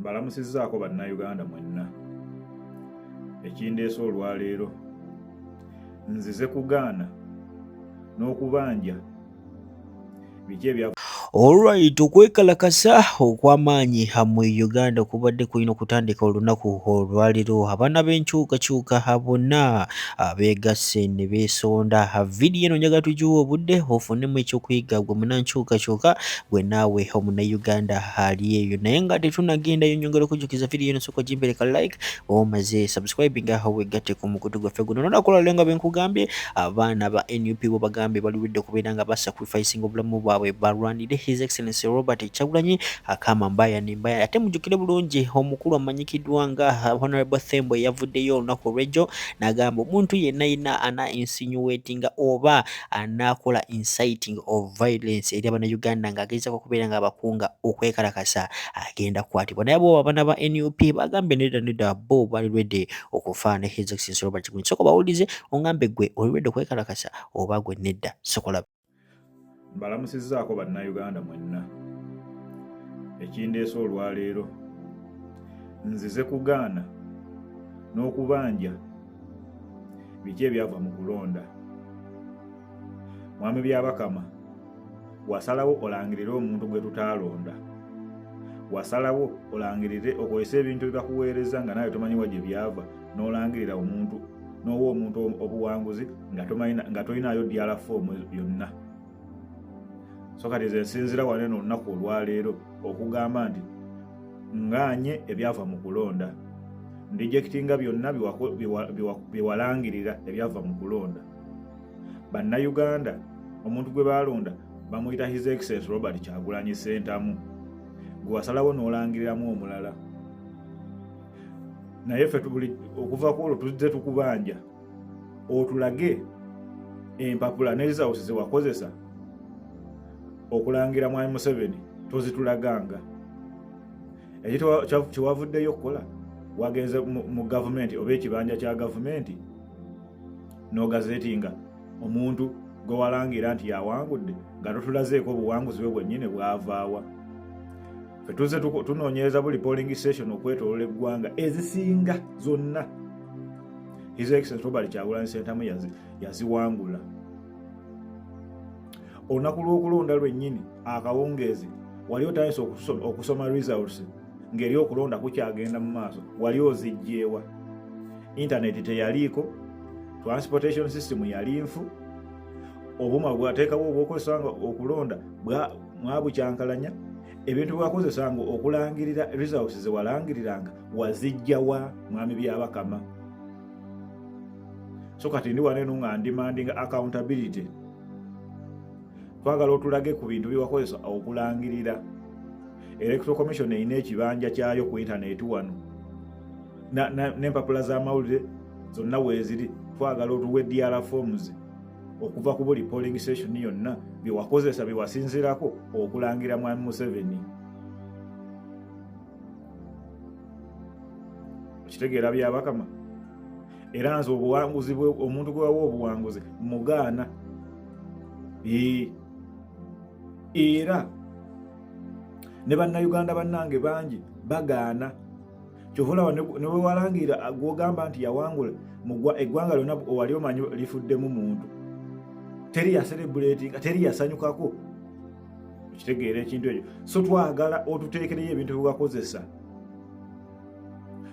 Mbalamusizzaako Bannayuganda mwenna. Ekindeese olwaleero, nzize kugaana n'okubanja biki ebya Alright, okwekalakasa okw'amaanyi mu Uganda kubadde kulina okutandika olunaku olwaleero. Abaana b'enkyukakyuka bonna beegasse ne beesonda. Vidiyo eno njagala tugiwe obudde ofunemu ekyokuyiga gwe munankyukakyuka gwe naawe omunnayuganda ali eyo. Naye nga tetunagendayo nyongera okujjukiza vidiyo eno sooka ogimpereka like omaze subscribing aho wegatte ku mukutu gwaffe guno. Olunaku olwaleero nga bwe nkugambye abaana ba NUP bo bagambye balwidde okubeera nga basacrificing obulamu bwabwe balwanire His Excellency Robert Kyagulanyi akama mbaya ne mbaya. Ate mujjukire bulungi omukulu amanyikiddwa nga Honorable Thembo yavuddeyo olunaku olw'ejjo n'agamba omuntu yenna yenna ana insinuatinga oba anaakola inciting of violence eri Abannayuganda ng'agezaako okubeera nga abakunga okwekalakasa agenda kukwatibwa. Naye bo abaana ba NUP bagambye nedda nedda bo bali ready okufa ne His Excellency Robert Kyagulanyi. Sooka bawulize ongambe gwe oli ready okwekalakasa oba gwe nedda. Sokola. Mbalamusizzaako Bannayuganda mwenna. Ekindeese olwaleero, nzize kugaana n'okubanja biki ebyava mu kulonda. Mwami Byabakama, wasalawo olangirire omuntu gwe tutaalonda. Wasalawo olangirire okozese ebintu bye bakuweereza nga naawe tomanyi wa gye byava n'olangirira omuntu n'owa omuntu obuwanguzi nga tolinaayo DR foomu yonna. So kati nze nsinzira wano eno olunaku olwaleero okugamba nti ngaanye ebyava mu kulonda, ndijectinga byonna byewalangirira ebyava mu kulonda. Bannayuganda omuntu gwe baalonda bamuyita His Excellency Robert Kyagulanyi Ssentamu, gwe wasalawo n'olangiriramu omulala. Naye ffe okuva ku olwo tuzze tukubanja otulage empapula ne results ze wakozesa okulangira Mwami Museveni, tozitulaganga. Ekyo kyewavuddeyo okukola, wagenze mu gavumenti oba ekibanja kya gavumenti n'ogazetinga omuntu gwe walangira nti yawangudde nga totulazeeko obuwanguzi bwe bwennyini bwavaawa. Ffe tuzze tunoonyereza buli polling station okwetoolola eggwanga, ezisinga zonna His Excellency Robert Kyagulanyi Ssentamu yaziwangula. Olunaku lw'okulonda lwennyini akawungeezi wali otandise okusoma results ng'eri okulonda kukyagenda mu maaso, wali ozijjeewa? Intaneti teyaliiko, transportation system yali nfu, obuuma bwateekawo obwokozesanga okulonda mwabukyankalanya, ebintu bwakozesanga okulangirira results ze walangiriranga wazijjawa Mwami Byabakama? So kati ndi wano eno nga ndimandinga accountability. Twagala otulage ku bintu byewakozesa okulangirira. Electoral Commission erina ekibanja kyayo ku intaneti wano n'empapula z'amawulire zonna weeziri. Twagala otuwe DR forms okuva ku buli polling station yonna byewakozesa byewasinzirako okulangira Mwami Museveni. Okitegeera Byabakama? Era nze obuwanguzi omuntu gwe wawa obuwanguzi mugaana. Era ne Bannayuganda bannange bangi bagaana. Kyova olaba ne bwe walangira gwogamba nti yawangula eggwanga lyonna wali omanyi lifuddemu muntu, teri yacelebratinga, teri yasanyukako. Okitegeera ekintu ekyo? So twagala otuteekereyo ebintu byewakozesa,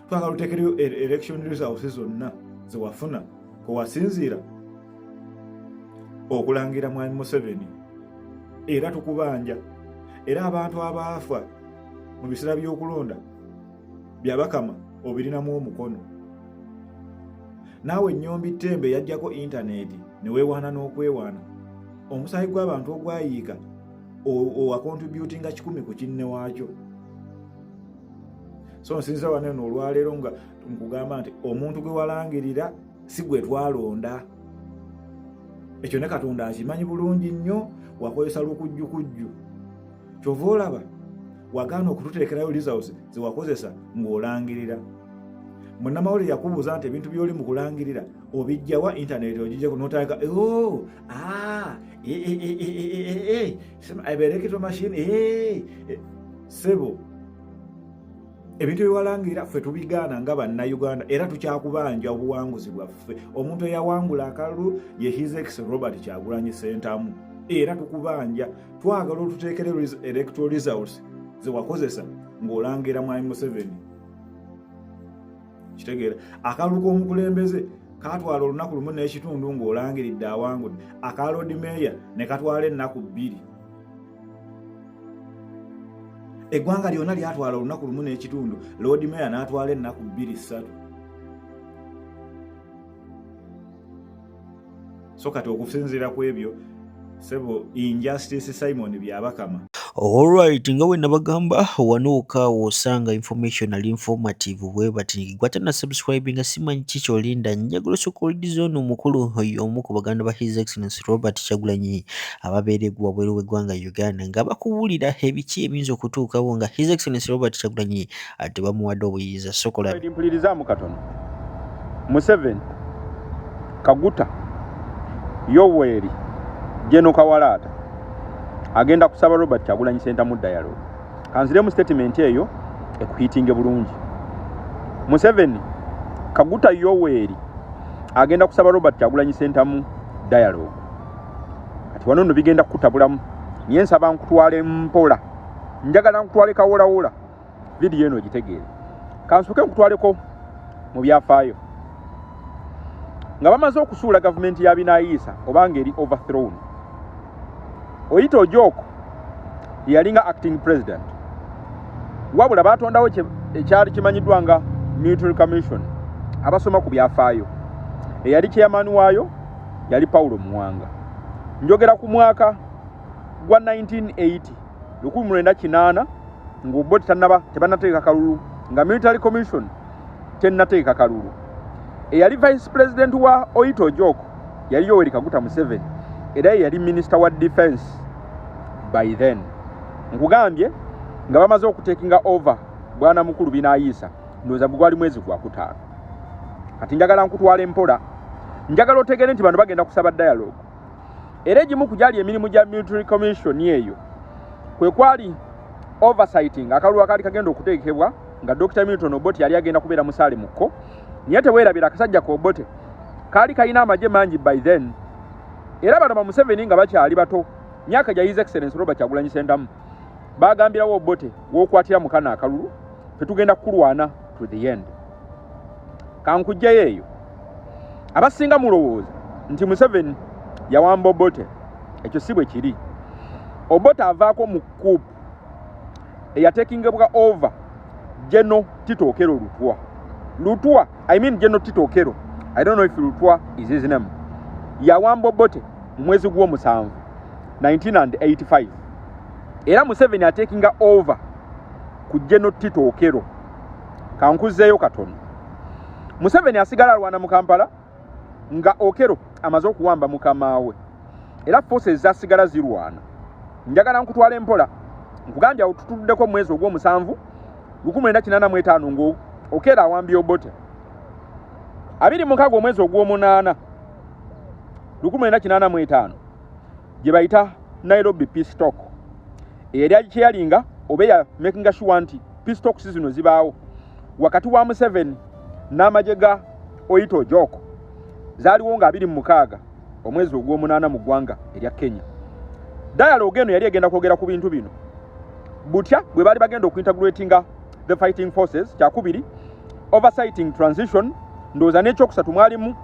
twagala otuteekereyo election results zonna zewafuna kwewasinziira okulangira Mwami Museveni. Era tukubanja, era abantu abaafa mu biseera by'okulonda, Byabakama, obirinamu omukono. Naawe Ennyombi Ttembe yajjako intaneti ne weewaana n'okwewaana. Omusaayi gw'abantu ogwayiika owacontributinga 100 ku kinne waakyo. So nsinza wano eno olwaleero nga nkugamba nti omuntu gwe walangirira si gwe twalonda. Ekyo ne Katonda akimanyi bulungi nnyo. Wakozesa lukujjukujju, kyova olaba wagaana okututeekerayo results zewakozesa ng'olangirira. Munnamawulire yakubuuza nti ebintu by'oli mu kulangirira obijjawa, intaneti ogijjako, notandika oh, ah, electoral machine. Sebo, Ebintu byewalangirira ffe tubigaana nga Bannayuganda, era tukyakubanja obuwanguzi bwaffe. Omuntu eyawangula akalulu ye His Ex Robert Kyagulanyi Sentamu, era tukubanja. Twagala otuteekere electoral results zewakozesa ng'olangira Mwami Museveni. Kitegeera, akalulu k'omukulembeze katwala olunaku 1.5 ng'olangiridde awangudde, aka Lord Mayor ne katwala ennaku 2. Eggwanga lyonna lyatwala olunaku 1.5, Lord Mayor n'atwala ennaku 2-3. So kati okusinziira ku ebyo, sebo Injustice Simon Byabakama. Alright, nga we nabagamba wano w'osanga information ali informative bwe bati. Gwate na subscribe nga simanyi ki ky'olinda. Njagala osooka owulirize ono omukulu omu ku baganda ba His Excellency Robert Kyagulanyi ababeera wabweru w'eggwanga Uganda, nga bakubuulira ebiki ebiyinza okutuukawo nga His Excellency Robert Kyagulanyi tebamuwadde obuyinza. Sokola Mpulirizaamu katono. Museveni, Kaguta, Yoweri, General Kawalaata agenda kusaba Robert Kyagulanyi Ssentamu dialogue. Kanziremu statement eyo ekuhitinge bulungi. Museveni, Kaguta, Yoweri agenda kusaba Robert Kyagulanyi Ssentamu dialogue. Kati wano nno bigenda kukutabulamu, naye nsaba nkutwale mpola, njagala nkutwale kawolawola, vidiyo eno ogitegeere. Kansooke nkutwaleko mu byafaayo. Nga bamaze okusuula gavumenti ya Binayiisa obanga eri overthrown, Oyite Ojok yalinga acting president, wabula batondawo ekyali kimanyiddwa nga Military Commission. Abasoma ku byafaayo, eyali chairman waayo yali Paulo Muwanga. Njogera ku mwaka gwa 1980, 1980, ng'Obote tannaba, tebannateeka kalulu, nga Military Commission tennateeka kalulu. Eyali vice president wa Oyite Ojok yali Yoweri Kaguta Museveni, era ye yali minister wa defense by then. Nkugambye nga bamaze okutekinga over bwana mukulu Binayiisa, ndowooza gwali mwezi gwa 5. Kati njagala nkutwala empola, njagala otegere nti bano bagenda kusaba dialogue. Era egimu ku gyali emirimu gya Military Commission eyo kwe kwali oversighting akalulu akaali kagenda okuteekebwa, nga Dr. Milton Obote yali agenda kubeera musaale mukko. Naye teweerabira akasajja ka Obote kaali kalina amagye mangi by then. Era bano ba Museveni nga bakyali bato, myaka gya His Excellence Robert Kyagulanyi Ssentamu, bagambirawo Obote, w'okwatira mukana akalulu tetugenda kukulwana to the end. Kankujjayo eyo. Abasinga mulowooza nti Museveni yawamba Obote, ekyo si bwe kiri. Obote avaako mu coup eyatekingebwa over General Tito Okello Lutwa. Lutwa, I mean General Tito Okello, I don't know if Lutwa is his name. Yawamba Obote mu mwezi gw'omusanvu 1985, era Museveni atekinga over ku General Tito Okello. Kankuzeeyo katono. Museveni asigala alwana mu Kampala nga Okello amaze okuwamba mukama we, era forces zasigala zirwana. Njagala nkutwala empola. Nkugambye awo tutuddeko mwezi ogw'omusanvu 1985 ngo Okello awambye Obote. 26 omwezi ogw'omunaana 1985 gye bayita Nairobi Peace Talk, eyali agikyeyalinga oba eya making sure nti peace talks zino zibaawo wakati wa Museveni n'amagye ga Oyite Ojok, zaaliwo nga 26 omwezi ogw'omunaana mu ggwanga erya Kenya. Dialogue eno yali egenda kwogera ku bintu bino: butya bwe baali bagenda okuintegratinga the fighting forces, kyakubiri oversighting transition, ndowooza n'ekyokusatu mwalimu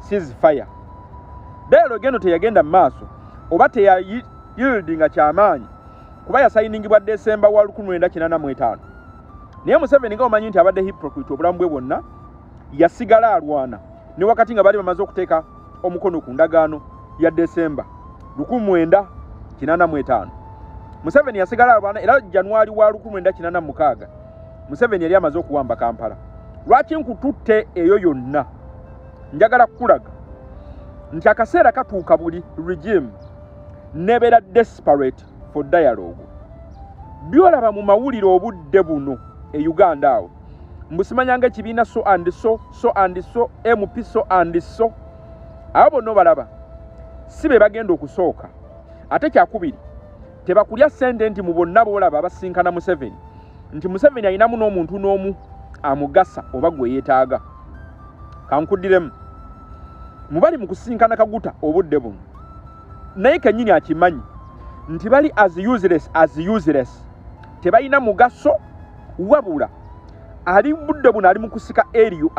ceasefire. Dialogue eno teyagenda mu maaso oba teyayieldinga kyamaanyi, kuba yasayiningibwa Desemba wa 1985, naye Museveni, nga omanyi nti abadde hypocrite obulamu bwe bwonna, yasigala alwana ne wakati nga baali bamaze okuteeka omukono ku ndagaano ya Desemba 1985. Museveni yasigala alwana, era Januari wa 1986 Museveni yali amaze okuwamba Kampala. Lwaki nkututte eyo yonna? Njagala kukulaga nti akaseera katuuka buli regime nebeera desperate for dialogue. Byolaba mu mawulire obudde buno e Uganda awo, mbusimanyanga ekibiina so and so, so and so, MP so and so, abo bonna obalaba si be bagenda okusooka. Ate kyakubiri, tebakulya ssente nti mu bonna boolaba abasinkana Museveni Nti Museveni alinamu n'omuntu n'omu amugasa oba gwe yeetaaga. Kankuddiremu, mubali mu kusinkana Kaguta obudde buno, naye kennyini akimanyi nti bali as useless as useless, tebalina mugaso, wabula ali budde buno ali mu kusika eriyo.